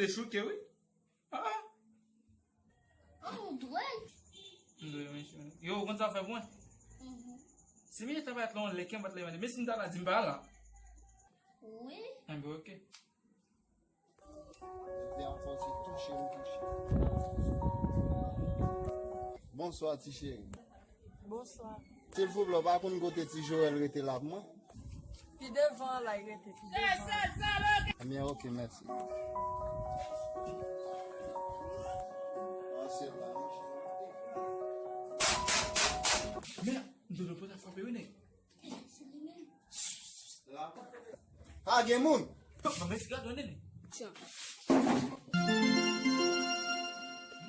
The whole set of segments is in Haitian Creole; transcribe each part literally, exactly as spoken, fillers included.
Te chouke, wi. Ah, ah. Oh, dwèt. M dwe, wi, cheri. Yo, ou konn sa fè pou mwen? Mhm. Si misye ta parèt la, yon lè kenpòt la, men si m ta la, di m pa la. Wi. Enben, ok. Epi a fòs se touche m touche. Bonswa, ti cheri. Bonswa. Silvouplè, w pa konn kote ti Joel rete la pou mwen? Pi devan la, l rete pi devan. Ebyen, ok, mèsi. Mèd, m tande pòt ap frape, wi, nèg. La. Pa gen moun. Ban m esik la, donnen li.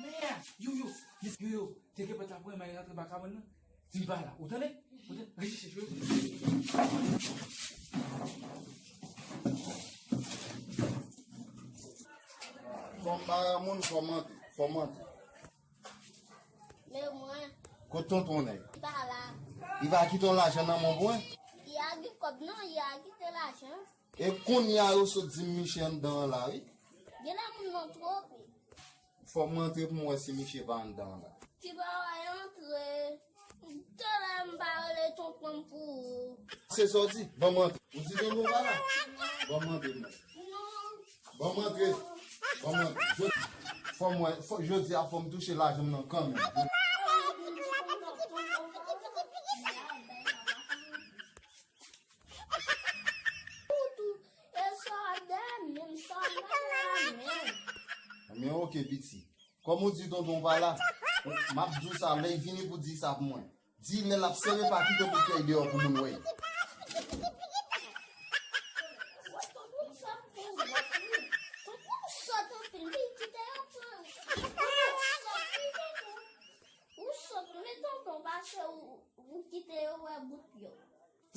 Mèd, yo, yo, yo, yo, te gen pòt la pou mwen, mwen rantre baka mwen nan. Di m pa la. Ou tande? Ou tande? Rete chèche, rete chèche. Fò m pa moun, fò m antre, fò m antre. Men mwen. Kot tonton nèg? Li pa la. Li pa kite yon lajan nan men w pou mwen? Li a gen kòb non, li a kite lajan. E kounye a yo sot di m miche anndan an la, wi. Genlè moun nan twonpe. Fò m antre pou m wè si miche pa anndan an la. Ti bagay antre. Talè m pa rele tonton m pou ou. Se sa w di? Ban m antre. Ou di tonton pa la? Ban m antre, mwen. Non. Ban m antre. Ban m antre. Jodi, fò m wè, fò, jodi a fò m touche lajan m nan kanmenm. Ou tou, e sa w ap dèyè menm, sa w ap dèyè menm. Men ok, piti. Kòm ou di tonton pa la, m ap di w sa, lè l vini pou di sa pou mwen. Di lè l ap sere pa kite bout pyè l deyò pou moun wè l. Wè tonton sòt pou zòt wi. Tonton sòt anpil, li kite yo pran. Ou sòt wi tonton. Ou sòt wi tonton, pase ou, ou kite yo wè bout pyè w.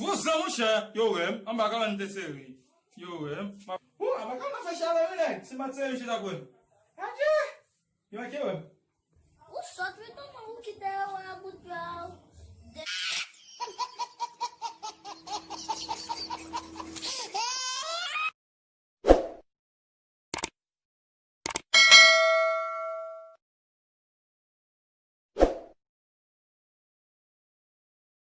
Vouzan monchè, yo wè m, anba kabann te sere. Yo wè m. Ou, anba kabann nan fè chalè wi nèg, si m pa t sere misye t ap wè m. Adje! Yo manke wè m. Ou sòt wi tonton, ou kite yo